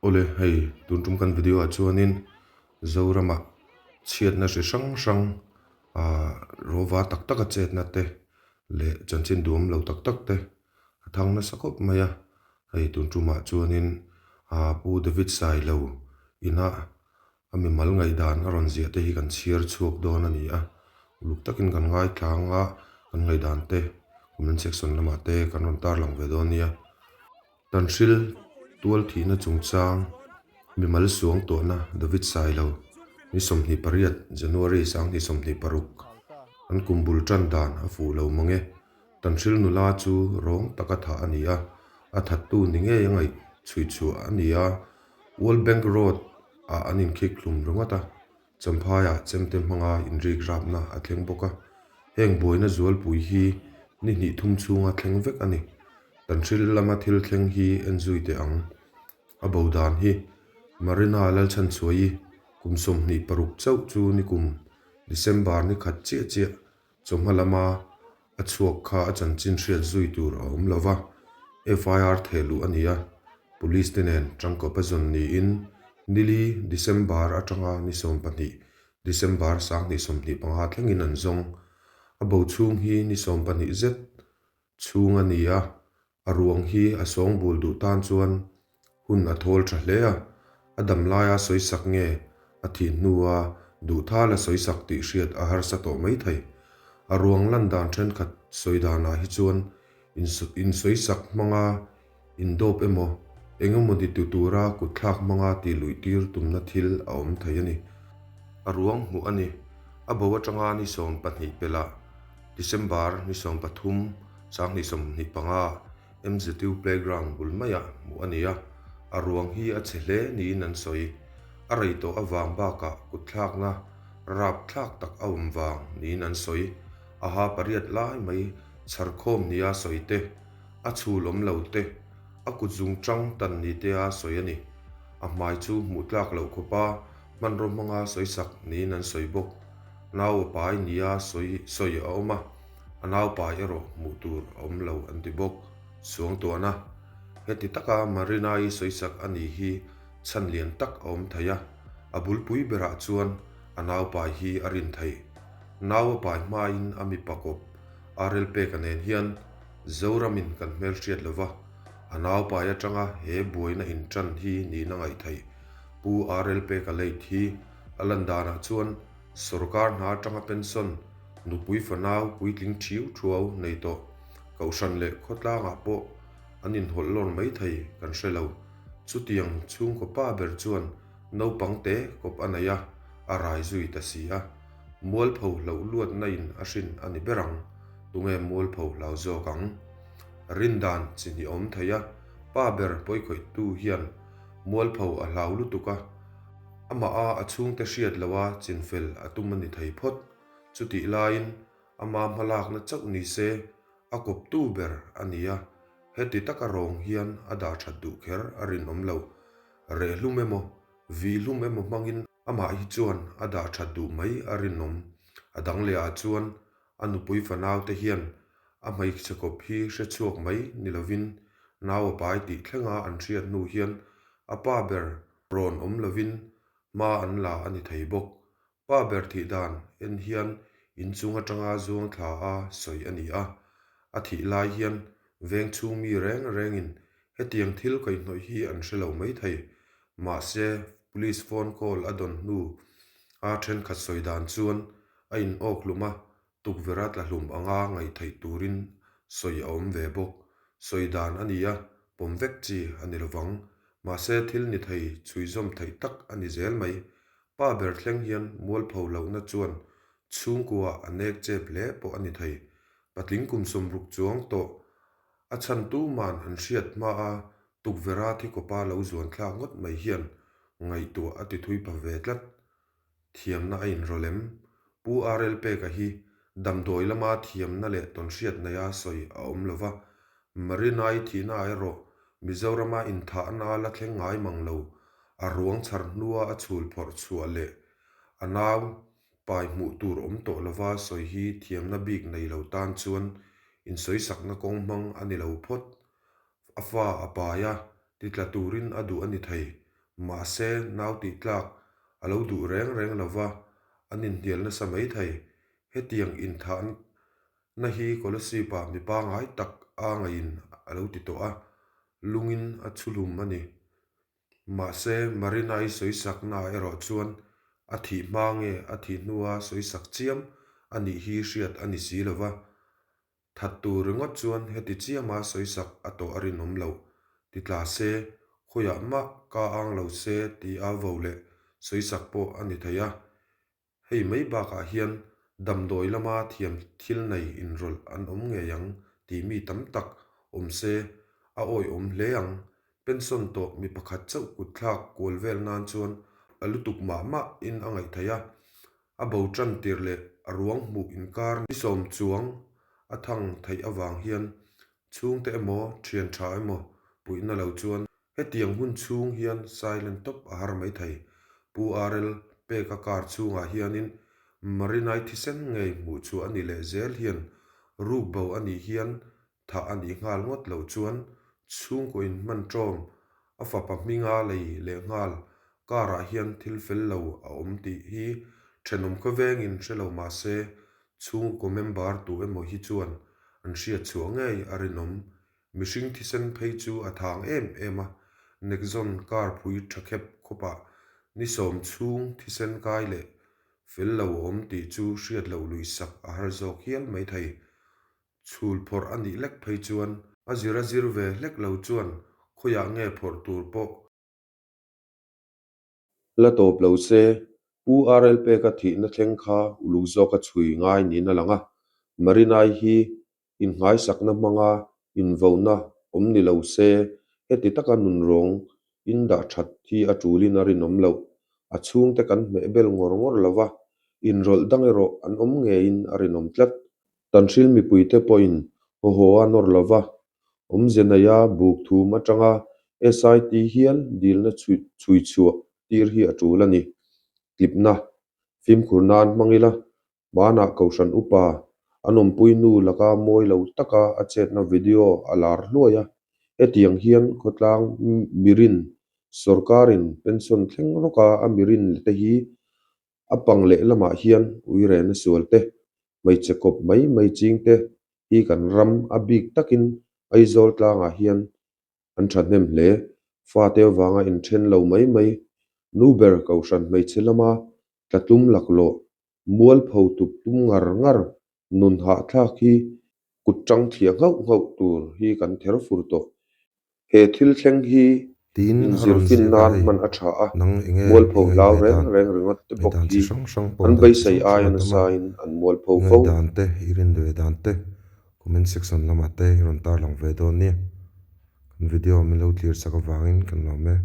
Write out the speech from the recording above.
Awle, hei tun tum kan video ah chuanin Zorama chhiatna hri hrang hrang ah rawva tak taka chetna te leh chanchin duhawm lo tak tak te a thang nasa khawp mai a. Hei tun tumah chuanin ah Pu David Sailo ina a mimal ngaihdan a rawn ziah te hi kan chhiar chhuak dawn a ni a. Uluk takin kan ngaithla ang a, kan ngaihdan te comment section lamah te kan rawn tarlang ve dawn nia. Tanhril tual thihna chungchang mimal suang tawhna David Sailo ni 28 January 2026 an kum bul tan dan a fuh lo mang e. Tanhril nula chu rawng taka thah a ni a, a thattu ni ngei a ngaih chhui chhuah a ni a, World Bank Road ah an inkhik hlum ringawt a. Champhaiah chemte hmanga inrik rapna a thleng bawk a, heng buaina zualpui hi ni hnih thum chhunga thleng vek a ni. Tanhril lama thil thleng hi en zui teh ang. A bo dan hi Marina Lalchhanchhuaii kum 26 chauh chu nikum December ni khat chiah chiah Chawhma lama a chhuak kha a chanchin hriat zui tur a awm lo va, FIR theh luh a ni a, Police te nen tangkawp a zawn niin nili December atanga ni 12 December 2025 thlengin an zawng. A bo chhung hi ni 12 zet chhung a ni a, a ruang hi a sawngbul duh tan chuan hun a thawl tha hle a, a dam laia sawisak nge a thih hnua duh thal a sawisak tih hriat a harsa tawh mai thei. A ruang lan dan thenkhat sawi danah hi chuan insawisak hmanga indawp emaw eng emaw ni tu tura kutthlak hmanga tih luih tir tumna thil a awm thei a ni. A ruang hmuh a ni. A bo atanga ni 12 pelh ah December ni 13, 2025 MZU playground bul maiah hmuh a ni a, a ruang hi a chhe hle niin an sawi. A rei tawh avang bakah kutthlakna rapthlak tak a awm vang niin an sawi. A ha pariat lai mai chharkhawm nia sawi te, a chhul awm lo te, a kut zung tang tan ni tea sawi a ni. A hmai chu hmuh tlak loh khawpa hmanraw hmanga sawisak niin an sawi bawk. Nau a pai nia sawi sawi a awm a, a nau pai erawh hmuh tur a awm lo an ti bawk. Suangtuahna, Heti taka Marina-i sawisak a nih hi chhan lian tak a awm thei a, a bulpui berah chuan a nau pai hi a rin theih. Nau a pai hmain a mipa kawp Arel Peka nen hian Zoramin kan hmelhriat lova, a nau pai atanga he buaina intan hi niin a ngaih theih. Pu Arel Peka late hi a lan danah chuan sorkar hna atanga pension nupui fanau puitling thiu thuau nei tawh Kohhran leh khawtlangah pawh an inhawlh lawr mai thei kan hre lo. Chutiang chhungkaw pa ber chuan naupang te kawp a nei a, a rai zui ta si a. Mualpho hloh luatna in a hrin a ni ber ang, tunge mualpho hlau zawk ang? Rindan chi hnih awm thei a, pa ber pawikhawihtu hian mualpho a hlau lutuk a, amah a a chhungte hriat loha chinfel a tum a ni thei phawt. Chutih laiin ama hmalakna chauh ni se a kawptu ber a ni a, heti taka rawng hian a dah that duh kher a rinawm lo. Rehhlum emaw, vihlum emaw hmangin amah hi chuan a dah that duh mai a rinawm. A dang leh ah chuan a nupui fanaute hian a hmeichhe kawp hi hre chhuak mai ni lovin nau a pai tih thlenga an hriat hnu hian a pa ber rawn awm lovin hma an la a ni thei bawk. Pa ber thih dan en hian inchung atanga zuang thla a sawi a ni a, a thih lai hian veng chhung mi reng rengin hetiang thil kaihhnawih hi an hre lo mai thei. Mahse, police phone call a dawn hnu a thenkhat sawi dan chuan a in awk hlum a, tukverh a tla hlum anga ngaih theih turin sawi a awm ve bawk. Sawi dan a ni a, pawm vek chi a ni lovang. Mahse, thil ni thei chhui zawm theih tak a ni zel mai. Pa ber thleng hian mualpho lohna chuan chhungkua a nek chep hle pawh a ni thei. Patling kum 60 chuang tawh a chhan tuman an hriat hma a tukverha thikawpa lo zuan thlak ngawt mai hian ngaihtuah a ti thui pha ve tlat. Thiamna a inrawlh em? Pu RL Peka hi damdawi lama thiamna leh tawnhriat neia sawi a awm lo va, Marina-i thihna erawh Mizorama inthahna la thleng ngai mang lo, a ruang chhar hnua a chhul phawrh chhuah leh a nau pai hmuh tur awm tawh lova sawi hi thiamna bik nei lo tan chuan insawisakna kawng hmang a ni lo phawt. A fa a pai a, titla turin a duh a ni thei. Mahse, nau tih tlak a lo duh reng reng lo va, an inhnial nasa mai thei. Hetiang inthahna hi Kolasib-ah mi pangngai tak a ngaiin a lo ti tawh a, lungin a chhuhlum a ni. Mahse, Marina-i sawisaknaah erawh chuan a thih hma nge a thih hnua sawisak chiam a nih hi hriat a ni si lo va. That tur ringawt chuan heti chiama sawisak a tawh a rinawm loh. Ti tla se, khawiah mah ka ang lo se ti a vo leh sawisak pawh a ni thei a. Hei mai bakah hian damdawi lama thiam thil nei inrawlh an awm ngei ang tih mi tam tak awm se a awihawm hle ang. Pension tawh mi pakhat chauh kut thlak kual vel nan chuan a lutuk mah mah in a ngaih theih a. A bo tan tir leh a ruang hmuh inkar ni sawm chuang a thang theih avang hian chhungte emaw thian tha emaw puihna lo chuan Hetiang hun chhung hian silent tawp a har mai thei. Pu RL peka car chhungah hianin Marinai thisen ngei hmuh chhuah a ni leh zel hian ruk bo a nih hian thah a nih nghal ngawt loh chuan chhungkaw in hman ṭawm a fapa hminga lei leh nghal car ah hian thil fel lo a awm tih hi ṭhenawm khawvengin hre lo mah se chhungkaw member tu emaw hi chuan an hriat chhuah ngei a rinawm. Mihring thisen phei chu a thang em em a, Nexon car phui tha khep khawpah ni sawm chhung thisen kai leh fel lo awm tih chu hriat loh lui sak a har zawk hial mai thei. Chhul phawrh a nih lek phei chuan a zir a zir ve hlek lo chuan khawiah nge phawrh tur pawh La tawp lo se, Pu RL Peka thihna thleng kha uluk zawka chhui ngai niin a lang a, Marinai hi inngaisakna hmanga invohna awm ni lo se, heti taka nunrawng in dah that hi a tulin a rinawm loh. A chhungte kan hmeh bel ngawr ngawr lo va, inrawlh dang erawh an awm ngeiin a rinawm tlat. Tanhril mipuite pawhin haw haw a nawr lo va, Awmze neia buk thum atanga SIT hial dilna chhui chhuah tir hi a tul a ni. Tlipna, fimkhur nan hmang ila, hmanah Kohhran upa an awmpui nu laka mawi lo taka a chetna video a lar hluai a, hetiang hian khawtlang mirin sawrkarin pension thleng rawka a mirin te hi A pang leh lamah hian uirena sual te, hmeichhe kawp mai mai ching te hi kan ram a bik takin Aizawl tlangah hian an thahnem hle. Fate avanga inthen lo mai mai, nu ber Kohhran hmeichhe lama tlatlum laklawh, mualpho tup tum ngar ngar Nun hahthlak hi kut tang thliah nghauh nghauh tur hi kan ther fur tawh. He thil thleng hi Tiin a inzir rawn fin ziak a nan hei, hman a tha a, nang enge mualpho i ngaih hlau ve reng dan, reng ringawt te bawk ngaihdan chi hi hrang hrang pawm an dan chi beisei hrang hrang aia a tam a, nasain an mualpho i fo. ngaihdan te, i rin ve dan te, comment section lamah te i rawn tarlang ve dawn nia. Kan video min lo tlir sak avangin kan lawm e.